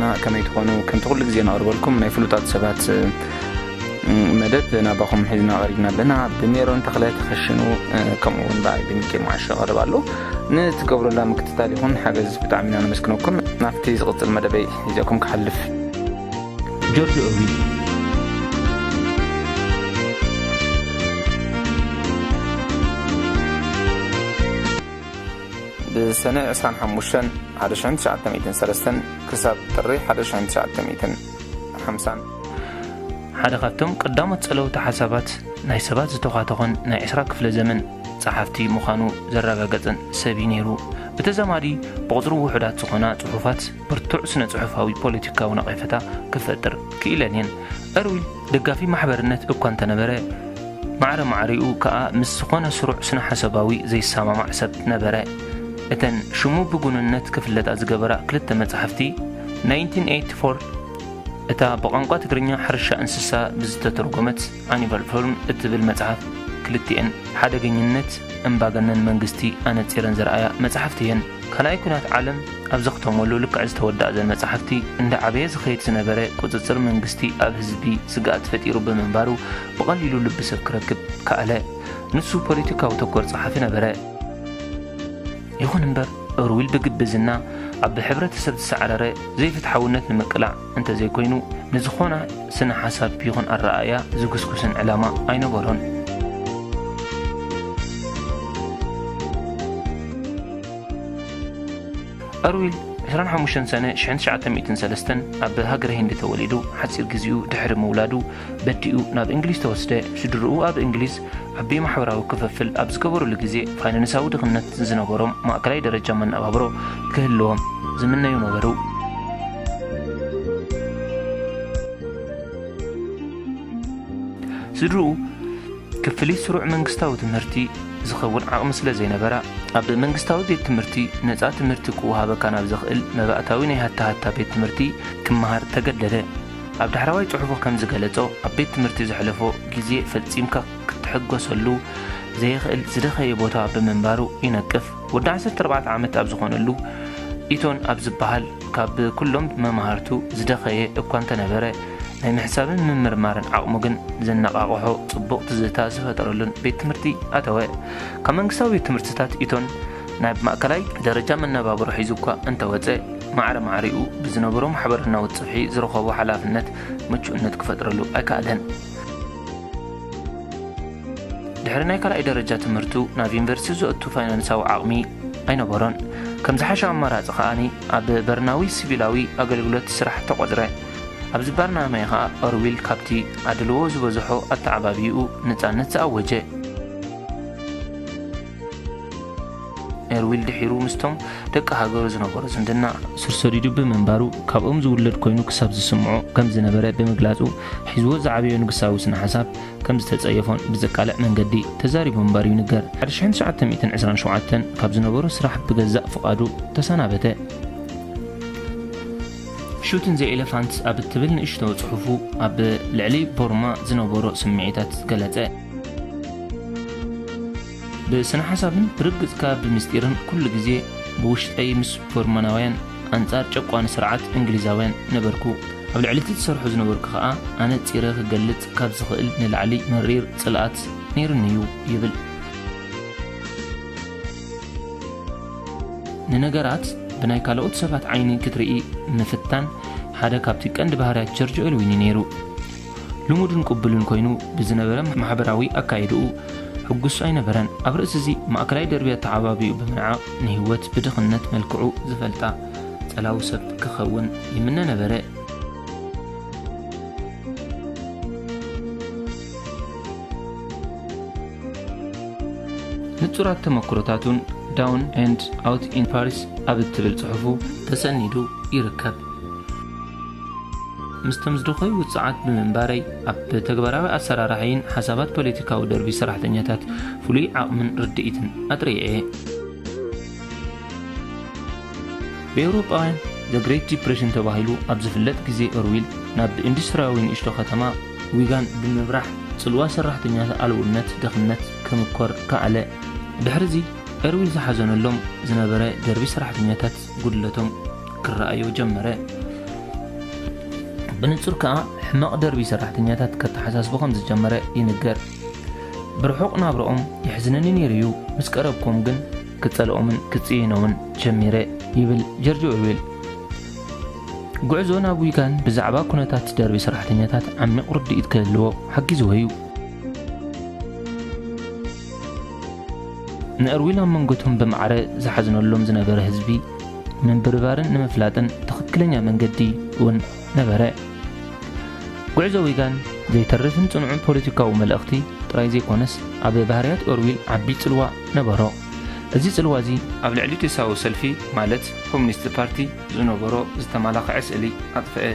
ና ከመይ ትኾኑ? ከምቲ ኩሉ ግዜ ነቕርበልኩም ናይ ፍሉጣት ሰባት፣ እ፣ መደብ ናባኹም ሒዝና ቀሪብና ኣለና። ብሜሮን ተኽለ ተኸሽኑ፣ እ፣ ከምኡ እውን ብኣይ ብሚኬል መዓሾ ቀረብ ኣሎ። ንትገብሩላ ምክትታል ይኹን ሓገዝ ብጣዕሚ ኢና ነመስግነኩም። ናብቲ ዝቕጽል መደበይ ሒዘኩም ክሓልፍ። ጆርጅ ኦርዊል። ብሰነ ዕስራን ሓሙሽተን ሓደ ሽሕን ትሽዓተ ሚእትን ሰለስተን ክሳብ ጥሪ ሓደ ሽሕን ትሽዓተ ሚእትን ሓምሳን ሓደ ካብቶም ቀዳሞት ጸለውቲ ሓሳባት ናይ ሰባት ዝተዃተኾን ናይ ዕስራ ክፍለ ዘመን ጸሓፍቲ ምዃኑ ዘረጋገጸን ሰብ እዩ ነይሩ። ብተዛማዲ ብቑጽሪ ውሑዳት ዝኾና ጽሑፋት ብርቱዕ ስነ ጽሑፋዊ ፖለቲካዊ ነቐፈታ ክፈጥር ክኢለን እየን። ኦርዊል ደጋፊ ማሕበርነት እኳ እንተነበረ፣ ማዕረ ማዕሪኡ ከኣ ምስ ዝኾነ ስሩዕ ስነ ሓሳባዊ ዘይሰማማዕ ሰብ ነበረ። እተን ሽሙ ብጉኑነት ክፍለጣ ዝገበራ ክልተ መጻሕፍቲ፣ ናይንቲን ኤይቲ ፎር፣ እታ ብቋንቋ ትግርኛ ሕርሻ እንስሳ ብዝተተርጎመት ኣኒቨል ፎርም እትብል መጽሓፍ፣ ክልቲኤን ሓደገኝነት እምባገነን መንግስቲ ኣነጺረን ዘርኣያ መጻሕፍቲ እየን። ካልኣይ ኲናት ዓለም ኣብ ዘኽተመሉ ልክዕ ዝተወድኣ እዘን መጻሕፍቲ፣ እንዳ ዓበየ ዝኸይድ ዝነበረ ቁጽጽር መንግስቲ ኣብ ህዝቢ ስግኣት ፈጢሩ ብምንባሩ፣ ብቐሊሉ ልቢ ሰብ ክረክብ ከኣለ። ንሱ ፖለቲካዊ ተኮር ጸሓፊ ነበረ። ይኹን እምበር፣ ኦርዊል ብግብዝና ኣብ ሕብረተሰብ ዝሰዓረረ ዘይፍትሓውነት ንምቅላዕ እንተዘይኮይኑ፣ ንዝኾነ ስነ ሓሳብ ይኹን ኣረኣእያ ዝጉስጉስን ዕላማ ኣይነበሮን። ኦርዊል ዕስራን ሓሙሽተን ሰነ ሽሕን ትሽዓተ ሚእትን ሰለስተን ኣብ ሃገረ ሂንዲ ተወሊዱ፣ ሓጺር ግዜኡ ድሕሪ ምውላዱ በዲኡ ናብ እንግሊዝ ተወስደ። ስድርኡ ኣብ እንግሊዝ ዓቢ ማሕበራዊ ክፍፍል ኣብ ዝገበሩሉ ግዜ፣ ፋይናንሳዊ ድኽነት ዝነበሮም ማእከላይ ደረጃ መነባብሮ ክህልዎም ዝምነዩ ነበሩ። ስድርኡ ክፍሊት ስሩዕ መንግስታዊ ትምህርቲ ዝኸውን ዓቕሚ ስለ ዘይነበራ፣ ኣብ መንግስታዊ ቤት ትምህርቲ ነጻ ትምህርቲ ክወሃበካ ናብ ዘኽእል መባእታዊ ናይ ሃታ ሃታ ቤት ትምህርቲ ክመሃር ተገደደ። ኣብ ዳሕረዋይ ጽሑፉ ከም ዝገለጾ፣ ኣብ ቤት ትምህርቲ ዘሕለፎ ግዜ ፈጺምካ ክትሕጎሰሉ ዘየኽእል ዝደኸየ ቦታ ብምንባሩ ይነቅፍ። ወዲ ዓሰርተ ኣርባዕተ ዓመት ኣብ ዝኾነሉ፣ ኢቶን ኣብ ዝበሃል ካብ ኩሎም መማህርቱ ዝደኸየ እኳ እንተነበረ፣ ናይ ምሕሳብን ምምርማርን ዓቕሙ ግን ዘነቓቕሖ ጽቡቕ ትዝታ ዝፈጠረሉን ቤት ትምህርቲ ኣተወ። ካብ መንግስታዊ ቤት ትምህርትታት ኢቶን ናብ ማእከላይ ደረጃ መነባብሮ ሒዙ እኳ እንተወጸ፣ ማዕረ ማዕሪኡ ብዝነበሮ ማሕበራዊ ጽፍሒ ዝረኸቦ ሓላፍነት ምቹእነት ክፈጥረሉ ኣይከኣለን። ድሕሪ ናይ ካልኣይ ደረጃ ትምህርቱ ናብ ዩኒቨርሲቲ ዘእቱ ፋይናንሳዊ ዓቕሚ ኣይነበሮን። ከም ዝሓሸ ኣማራጺ ከኣ ኣብ በርናዊ ሲቪላዊ ኣገልግሎት ስራሕ ተቖጽረ። ኣብዚ በርናዊ ከኣ ኦርዊል ካብቲ ኣድልዎ ዝበዝሖ ኣተዓባብይኡ ነጻነት ዝኣወጀ። ኦርዊል ድሒሩ ምስቶም ደቂ ሃገሩ ዝነበሮ ዝምድና ስር ሰዲዱ ብምንባሩ፣ ካብኦም ዝውለድ ኮይኑ ክሳብ ዝስምዖ ከም ዝነበረ ብምግላጹ፣ ሒዝዎ ዝዓበዮ ንጉሳዊ ስነ ሓሳብ ከም ዝተጸየፎን ብዘቃልዕ መንገዲ ተዛሪቡ ምንባሩ ይንገር። ሓደ ሽሕን ትሽዓተ ሚእትን ዕስራን ሸውዓተን ካብ ዝነበሮ ስራሕ ብገዛእ ፍቓዱ ተሰናበተ። ሹትን ዘ ኤሌፋንትስ ኣብ እትብል ንእሽቶ ጽሑፉ፣ ኣብ ልዕሊ ቦርማ ዝነበሮ ስምዒታት ገለጸ። ብስነ ሓሳብን ብርግጽካ ብምስጢርን ኩሉ ግዜ ብውሽጠይ ምስ ቦርማናውያን ኣንጻር ጨቋኒ ስርዓት እንግሊዛውያን ነበርኩ። ኣብ ልዕሊ እቲ ዝሰርሖ ዝነበርኩ ከኣ ኣነጺረ ክገልጽ ካብ ዝኽእል ንላዕሊ መሪር ጽልኣት ነይሩኒ እዩ ይብል። ንነገራት ብናይ ካልኦት ሰባት ዓይኒ ክትርኢ ምፍታን ሓደ ካብቲ ቀንዲ ባህርያት ጆርጅ ኦርዊል እዩ ነይሩ። ልሙድን ቅቡልን ኮይኑ ብዝነበረ ማሕበራዊ ኣካይድኡ ሕጉስ ኣይነበረን። ኣብ ርእሲ እዚ ማእከላይ ደርቢ ኣተዓባቢኡ ብምንዓቕ ንህይወት ብድኽነት መልክዑ ዝፈልጣ ጸላዊ ሰብ ክኸውን ይምነ ነበረ። ንጹራት ተመክሮታቱን ዳውን ኤንድ ኣውት ኢን ፓሪስ ኣብ እትብል ጽሑፉ ተሰኒዱ ይርከብ። ምስቶም ዝደኸዩ ውጽዓት ብምንባረይ፣ ኣብ ተግባራዊ ኣሰራርሓይን ሓሳባት ፖለቲካዊ ደርቢ ሰራሕተኛታት ፍሉይ ዓቕምን ርድኢትን ኣጥሪየ እየ። ብኤውሮጳውያን ዘ ግሬት ዲፕሬሽን ተባሂሉ ኣብ ዝፍለጥ ግዜ፣ ኦርዊል ናብ ኢንዱስትርያዊ ንእሽቶ ከተማ ዊጋን ብምብራህ ጽልዋ ሰራሕተኛታት ኣልቦነት ድኽነት ክምኮር ከኣለ። ድሕርዚ ኦርዊል ዝሓዘነሎም ዝነበረ ደርቢ ሰራሕተኛታት ጉድለቶም ክረኣዮ ጀመረ። ብንጹር ከኣ ሕማቕ ደርቢ ሰራሕተኛታት ከተሓሳስቦ ከም ዝጀመረ ይንገር። ብርሑቕ ናብርኦም የሕዝነኒ ነይሩ እዩ፣ ምስ ቀረብኩም ግን ክጸልኦምን ክጽይኖምን ጀሚረ ይብል ጀርጅ ኦርዌል። ጉዕዞ ናብ ዊጋን ብዛዕባ ኩነታት ደርቢ ሰራሕተኛታት ዓሚቕ ርድኢት ክህልዎ ሓጊዝዎ እዩ። ንኦርዌል ኣብ መንጎቶም ብማዕረ ዝሓዝነሎም ዝነበረ ህዝቢ ምንብርባርን ንምፍላጥን ትኽክለኛ መንገዲ እውን ነበረ። ጉዕዞ ዊጋን ዘይተርፍን ጽኑዕን ፖለቲካዊ መልእኽቲ ጥራይ ዘይኮነስ ኣብ ባህርያት ኦርዌል ዓቢ ጽልዋ ነበሮ። እዚ ጽልዋ እዚ ኣብ ልዕሊ ዴሳዊ ሰልፊ ማለት ኮሚኒስት ፓርቲ ዝነበሮ ዝተመላኽዐ ስእሊ ኣጥፍአ።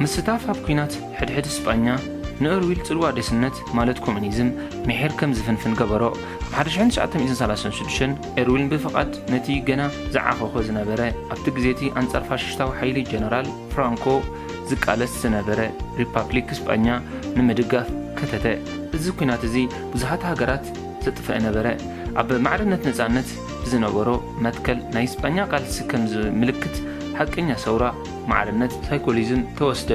ምስታፍ ኣብ ኲናት ሕድሕድ ስጳኛ ንኦርዊል ጽልዋ ዴስነት ማለት ኮሙኒዝም ምሒር ከም ዝፍንፍን ገበሮ። ኣብ ሓደ ሽሕን ትሽዓተ ሚእትን ሰላሳን ሽዱሽተን ኦርዊል ብፍቓድ ነቲ ገና ዝዓኾኾ ዝነበረ ኣብቲ ግዜ እቲ ኣንጻር ፋሽስታዊ ሓይሊ ጀነራል ፍራንኮ ዝቃለስ ዝነበረ ሪፓብሊክ ስጳኛ ንምድጋፍ ከተተ። እዚ ኲናት እዚ ብዙሓት ሃገራት ዘጥፍአ ነበረ። ኣብ ማዕርነት ነጻነት ብዝነበሮ መትከል ናይ ስጳኛ ቃልሲ ከም ምልክት ሓቀኛ ሰውራ ማዕርነት ሳይኮሊዝም ተወስደ።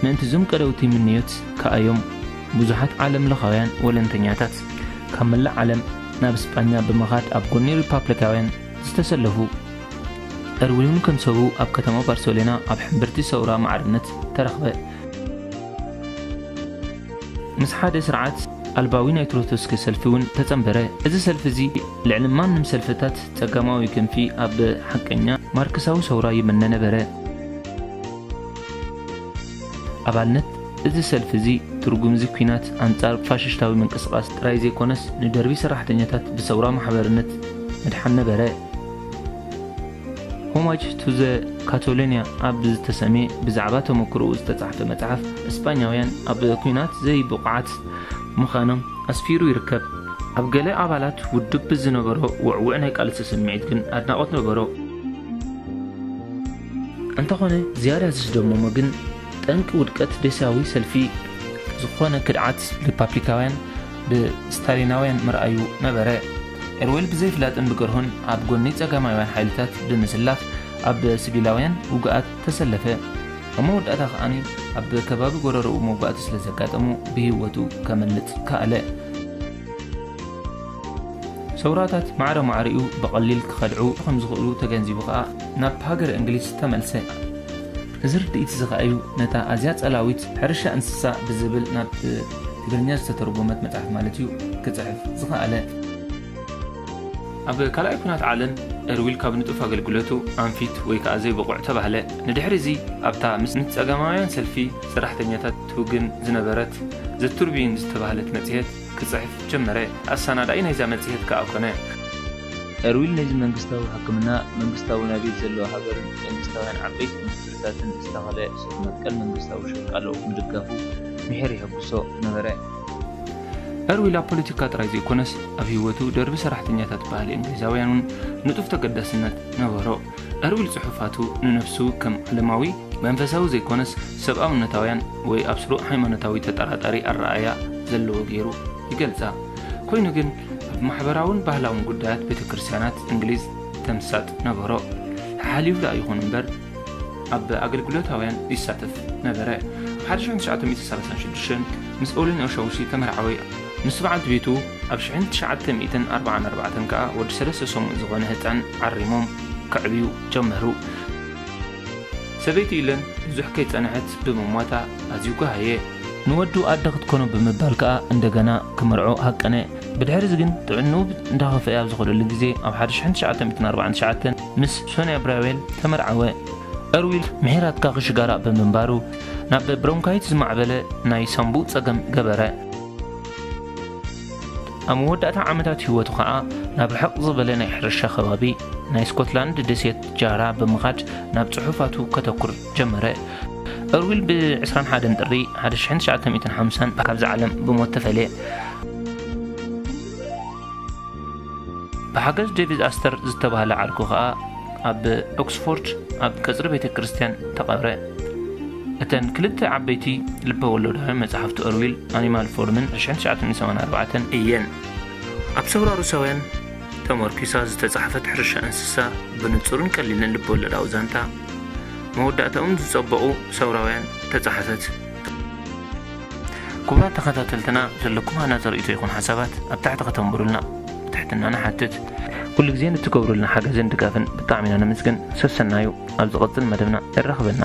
ምእንቲ እዞም ቀደውቲ ምንዮት ከኣዮም ብዙሓት ዓለም ለኻውያን ወለንተኛታት ካብ መላእ ዓለም ናብ ስጳኛ ብምኻድ ኣብ ጎኒ ሪፓብሊካውያን ዝተሰለፉ። ኦርዊል እውን ከም ሰቡ ኣብ ከተማ ባርሴሎና ኣብ ሕምብርቲ ሰውራ ማዕርነት ተረኽበ። ምስ ሓደ ስርዓት ኣልባዊ ናይ ትሮትስኪ ሰልፊ እውን ተጸንበረ። እዚ ሰልፊ እዚ ልዕሊ ማንም ሰልፍታት ጸጋማዊ ክንፊ ኣብ ሓቀኛ ማርክሳዊ ሰውራ ይምነ ነበረ። ኣባልነት እዚ ሰልፊ እዚ ትርጉም እዚ ኲናት ኣንጻር ፋሽስታዊ ምንቅስቓስ ጥራይ ዘይኮነስ ንደርቢ ሰራሕተኛታት ብሰውራ ማሕበርነት ምድሓን ነበረ። ሆማጅ ቱ ዘ ካቶሎኒያ ኣብ ዝተሰምየ ብዛዕባ ተመክሮኡ ዝተጻሕፈ መጽሓፍ፣ እስጳኛውያን ኣብ ኲናት ዘይብቑዓት ምዃኖም ኣስፊሩ ይርከብ። ኣብ ገለ ኣባላት ውድብ ብዝነበሮ ውዕዉዕ ናይ ቃልሲ ስምዒት ግን ኣድናቖት ነበሮ። እንተኾነ ዝያዳ ዝስደመሞ ግን ጠንቂ ውድቀት ዴሳዊ ሰልፊ ዝኾነ ክድዓት ሪፓብሊካውያን ብስታሊናውያን ምርኣዩ ነበረ። ኦርዌል ብዘይፍላጥን ብገርሆን ኣብ ጎኒ ጸጋማውያን ሓይልታት ብምስላፍ ኣብ ሲቪላውያን ውግኣት ተሰለፈ። ኣብ መወዳእታ ከኣ ኣብ ከባቢ ጎረሮኡ መውጋእቲ ስለ ዘጋጠሞ ብህይወቱ ከመልጥ ከኣለ። ሰውራታት ማዕረ ማዕሪኡ ብቐሊል ክኸድዑ ከም ዝኽእሉ ተገንዚቡ ከኣ ናብ ሃገረ እንግሊዝ ተመልሰ። እዚ ርድኢት እዚ ከኣ እዩ ነታ ኣዝያ ጸላዊት ሕርሻ እንስሳ ብዝብል ናብ ትግርኛ ዝተተርጎመት መጽሓፍ ማለት እዩ ክጽሕፍ ዝኸኣለ። ኣብ ካልኣይ ኲናት ዓለም ኦርዊል ካብ ንጡፍ ኣገልግሎቱ ኣንፊት ወይ ከኣ ዘይብቑዕ ተባህለ። ንድሕሪ እዚ ኣብታ ምስ ምስ ጸጋማውያን ሰልፊ ሰራሕተኛታት ትውግን ዝነበረት ዘ ቱርቢን ዝተባህለት መጽሔት ክጽሕፍ ጀመረ። ኣሰናዳኢ ናይዛ መጽሔት ከኣ ኮነ። ኦርዊል ነዚ መንግስታዊ ሕክምና፣ መንግስታዊ ናቤት ዘለዎ ሃገርን መንግስታውያን ዓበይቲ ኢንዱስትሪታትን ዝተኸለ ስር መትከል መንግስታዊ ሽቃሎ ምድጋፉ ምሒር የሐጉሶ ነበረ። ኦርዊል ኣብ ፖለቲካ ጥራይ ዘይኮነስ ኣብ ህይወቱ ደርቢ ሰራሕተኛታት ባህሊ እንግሊዛውያን እውን ንጡፍ ተገዳስነት ነበሮ። ኦርዊል ጽሑፋቱ ንነፍሱ ከም ዓለማዊ መንፈሳዊ ዘይኮነስ ሰብኣውነታውያን ወይ ኣብ ስሩዕ ሃይማኖታዊ ተጠራጣሪ ኣረኣእያ ዘለዎ ገይሩ ይገልጻ። ኮይኑ ግን ኣብ ማሕበራውን ባህላውን ጉዳያት ቤተ ክርስቲያናት እንግሊዝ ተምሳጥ ነበሮ። ሓሊፉ ደኣ ይኹን እምበር ኣብ ኣገልግሎታውያን ይሳተፍ ነበረ። ኣብ ሓደ ሽሕን ትሽዓተ ሚእትን ሰላሳን ሽዱሽተን ምስ ኦሊን ኦሻውሲ ተመርዓወ። ምስ በዓልቲ ቤቱ ኣብ ሽሕን ትሽዓተ ሚእትን ኣርባዓን ኣርባዕተን ከኣ ወዲ ሰለስተ ሰሙን ዝኾነ ህጻን ዓሪሞም ከዕብዩ ጀመሩ። ሰበይቲ ኢለን ብዙሕ ከይጸንሐት ብምሟታ ኣዝዩ ጓሃየ። ንወዱ ኣደ ክትኮኖ ብምባል ከኣ እንደገና ክምርዖ ሃቀነ። ብድሕሪ እዚ ግን ጥዕንኡ እንዳኸፈአ ኣብ ዝኸደሉ ግዜ ኣብ ሓደ ሽሕን ትሽዓተ ሚእትን ኣርባዓን ትሽዓተን ምስ ሶንያ ብራዌል ተመርዓወ። ኦርዊል ምሒራትካ ክሽጋራ ብምንባሩ ናብ ብሮንካይት ዝማዕበለ ናይ ሳምቡእ ጸገም ገበረ። ኣብ መወዳእታ ዓመታት ህይወቱ ኸኣ ናብ ርሕቕ ዝበለ ናይ ሕርሻ ከባቢ ናይ ስኮትላንድ ደሴት ጃራ ብምኻድ ናብ ጽሑፋቱ ከተኩር ጀመረ። ኦርዊል ብ ዕስራን ሓደን ጥሪ ሓደ ሽሕን ትሽዓተ ሚእትን ሓምሳን ካብዚ ዓለም ብሞት ተፈልየ። ብሓገዝ ዴቪድ ኣስተር ዝተባህለ ዓርኩ ኸኣ ኣብ ኦክስፎርድ ኣብ ቀጽሪ ቤተ ክርስቲያን ተቐብረ። እተን ክልተ ዓበይቲ ልበ ወለዳውያን መጻሕፍቲ ኦርዊል ኣኒማል ፎርምን ሽሕን ትሽዓተ ሚእትን ሰማንያን ኣርባዕተን እየን። ኣብ ሰውራ ሩሳውያን ተመርኪሳ ዝተጻሕፈት ሕርሻ እንስሳ ብንጹርን ቀሊልን ልብወለዳዊ ዛንታ፣ መወዳእታኡን ዝጸበቑ ሰውራውያን ተጻሕፈት። ክቡራት ተኸታተልትና፣ ዘለኩም ሃናጺ ርእይቶ ይኹን ሓሳባት ኣብ ታሕቲ ከተንብሩልና ብትሕትና ንሓትት። ኩሉ ግዜ ንትገብሩልና ሓገዝን ድጋፍን ብጣዕሚ ኢና ነመስግን። ሰሰናዩ። ኣብ ዝቐጽል መደብና የራኽበና።